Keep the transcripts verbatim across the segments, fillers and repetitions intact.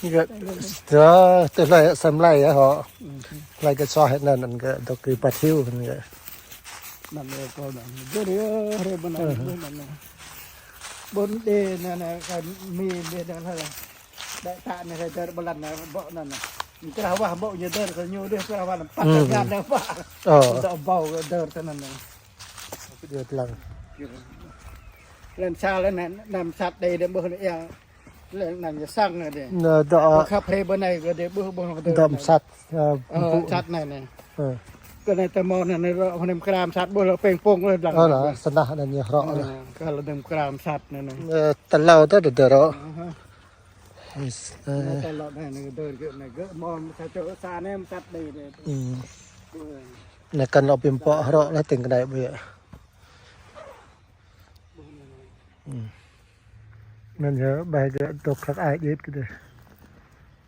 Gơ̆, tơ, tơ hlei sem lai yơh hŏ. Hlei kơ soh hĕ anăn, anăn gơ̆ dôk kơ Ƀă Thiu anăn gơ̆. Anăn yơh kâo anăn. Gơ̆ yơh, hriê ƀuôn anăn, ƀuôn anăn. Ƀuôn đê anăn, anăn, kơ Mi đê anăn hlei. Đại tá anăn hlei dơr ƀuôn anăn, ƀô̆ anăn. Mtrah wah ƀô̆ ñu dơr kơ ñu dih, mtrah wah anăn, păt anăn, păt. Ơ. Dôk ƀâo dơr tơ anăn. Dơr lăng. Lăn sa lăn anăn, năm sat đê đe ƀuh anăn yang. Lĕ năng ñu sang anei dê. Nă, dŏ, ơ, khăp hĕ ƀơ anei kơ dê ƀuh ƀuh dê. Dŏ msat, ơ, ơ, mpŭ. Msat anei anei. Ơ. Kơ anei tơ mâo anei, anei rŏ anei mkra msat ƀuh lŏ pêng pông leh dlăng. Ơ, lă, snăn anăn ñu rŏ leh. Ơ, kơ lŏ anei mkra msat anei anei. Ơ, tơlâo tơ dê rŏ. Aha. Is, ơ. Anei tơlâo anei anei dê gơ̆ anei gơ̆ mâo msat čô sa anei msat dê dê. Hmm. Ơ. Anei kăn lŏ bi mpŏ rŏ leh tĭng kơ anei ƀiă. Hmm. Anăn yơh, ƀai gơ̆ dôk hlăk ai djĭt kơ dih.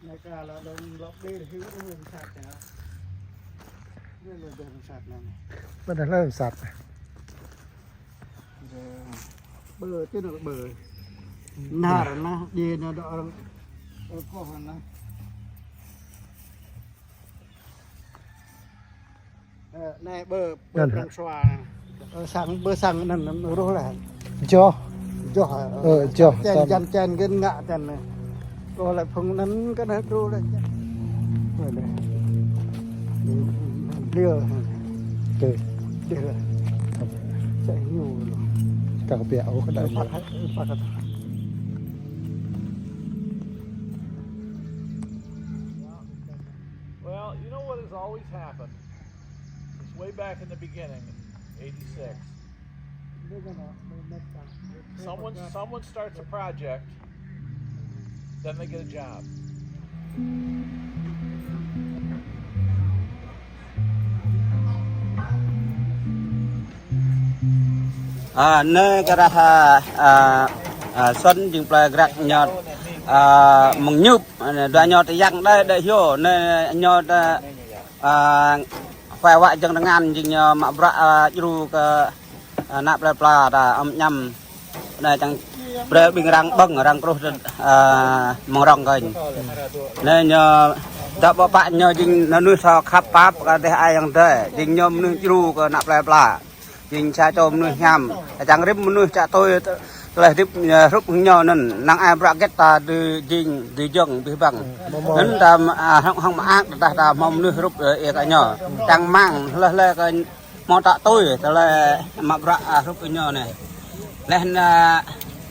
Anei ka lŏ dơ̆ng lŏ ƀir hiu ơ msat ya. Anei lŏ dơ̆ng msat anăn. Ƀiădah lŏ msat. Dê ƀơ, ti anăn ƀơ. Nar anăn, dê anăn dŏ arăng. Ơ, koh anăn. Ơ, anei ƀơ, ƀơ anăn hă? Prăng sua. Ơ, sang, ƀơ sang anăn, anăn ruh leh. Joh. Joh, ơ, ơ, joh, čen, tăm. Čen, čen, gân ngă čen anei. Kơ leh phung anăn kơ anei ruh leh. Ơ, leh. Liơ. Tui. Liơ. Tăm. Čen ñu. Kơ biă ôh kơ đa. Păt, păt. Well, you know what has always happened? It's way back in the beginning, eighty-six. Someone, someone starts a project, then they get a job. Ơ, anei kơ arah, ơ, ơ, Xuân jing plei Grăk ñu, ơ, mơ̆ng Ñŭp, ơ, dua ñu ti yang đei, đei hiu, anei ñu ta, ơ, Khua wă jơ̆ng tơngan jing ñu mă bruă, ơ, djru kơ, ơ, ană plei pla ta, ăm ñăm. Anei čiăng brei ƀing arăng ƀơ̆ng, arăng truh, ơ, mơ̆ng rŏng kơnh. Anei ñu dŏ ƀă pă ñu jing mnuih soh khăp pap kơ dih ai yang dih. Jing ñu mnuih djru kơ ană plei pla. Jing sa čô mnuih hiam. Čiăng rĭm mnuih čă tui, tơlơi hdĭp, ơ, hrup hŏng ñu anăn. Năng ai bruă gĕt ta dưi jing, dưi jơ̆ng, bi băng. Anăn ta, ơ, hŏng, hŏng mơak, ta, ta mâo mnuih hrup, ơ, ih kơ ñu. Čiăng mang, hlei, hlei kơ mâo čă tui, tơlơi mă bruă, ơ, hrup kơ ñu anei. Leh anăn, ơ,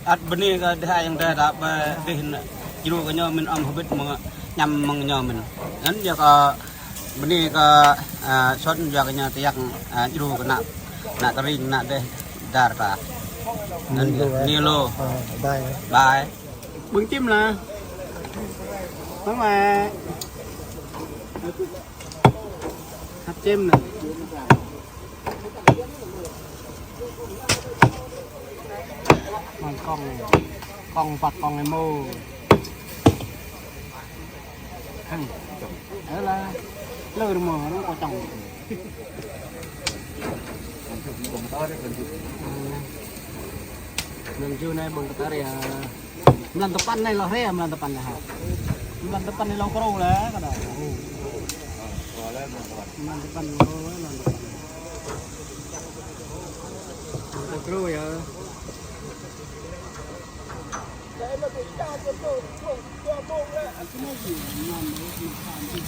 ăt bơni kơ dih ai yang dih ta ƀơ dih djru kơ ñu mĭn ăm hbĭt mơ̆ng ñăm mơ̆ng ñu mĭn. Anăn yơh kơ bơni kơ, ơ, Xuân yua kơ ñu ti yang, ơ, djru kơ ană, ană tơring, ană dih dar ta. Anăn yơh, ni lu. Ơ, bye. Bye. Ƀơ̆ng čĭm lah. Mơ̆ng mă. Hăp čĭm anăn. Mơ̆ng kŏng, kŏng păt kŏng êmô. Hăng. Ơ lah. Lơ rơmô, nó có čŏng. Mơ̆ng jŭ anei ƀơ̆ng kơ ta ria. Mlan tơpăn anei lŏ hriê, mlan tơpăn anei hă. Mlan tơpăn anei lŏ krô leh, kơ đa. Mlan tơpăn lŏ krô, mlan tơpăn. Lŏ krô yơh.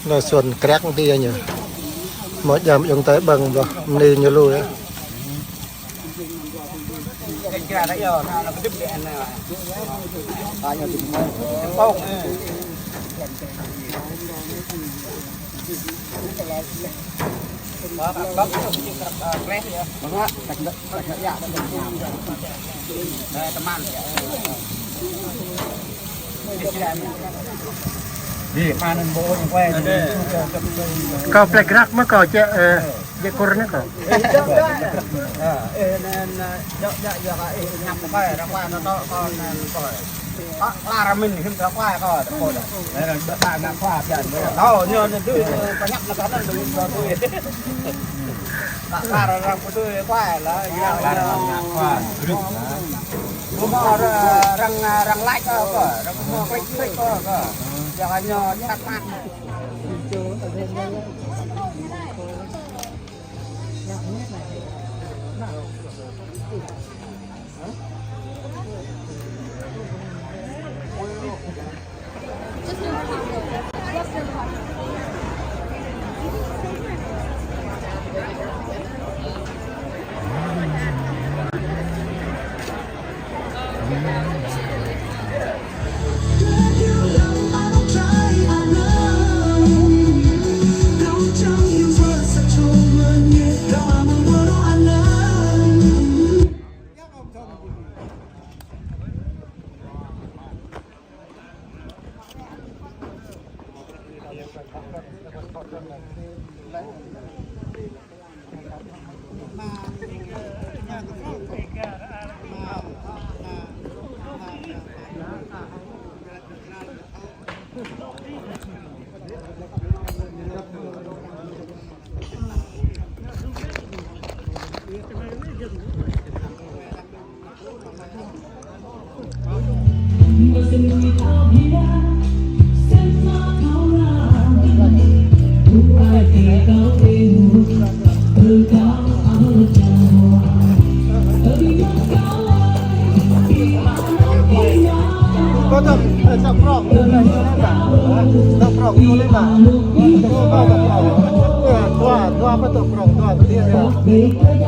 Lŏ Xuân krăk ti ñu. Mâo djam ayŏng adei ƀơ̆ng ƀlŏh, mni ñu lu yơh. Kâo plei Grăk mơh kâo čĕ, ơ, čĕ Kur anei kâo. Mâo arăng, arăng lač kơ, kơ, arăng mâo klei klei kơ, kơ. Yang ñu sat mat. Có tập, ờ, tập prŏng, tập prŏng, tập prŏng. Dua, dua, apa tuh, prŏng, dua, dua, ya.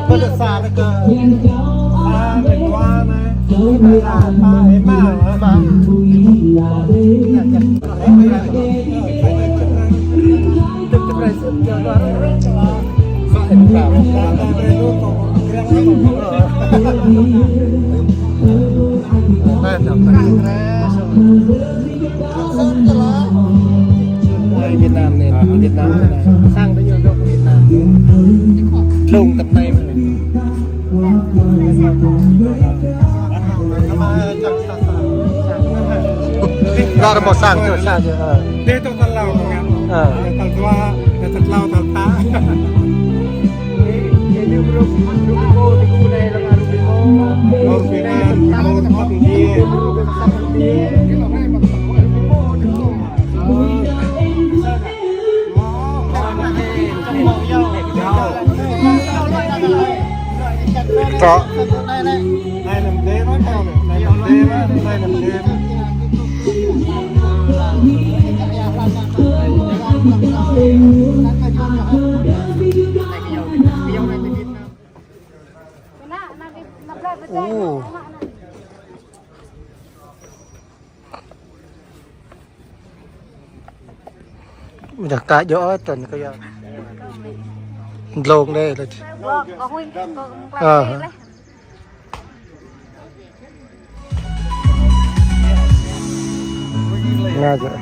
Pada sa, na, kơ, sa, na, dua, na. Sa, sa, êma, êma. Việt Nam anei, Việt Nam anei. Sang tơ ñu dôk Việt Nam. Dlông tăp anei. Nao mâo sang, sang, sang. Dê dôk tal tlâo, tal dua, tal tlâo, tal pă. Trŏ. Ồ. Dah ka djŏ tăn kơ ya. Dlông đê lĕ. Ơ. Nga jơ̆.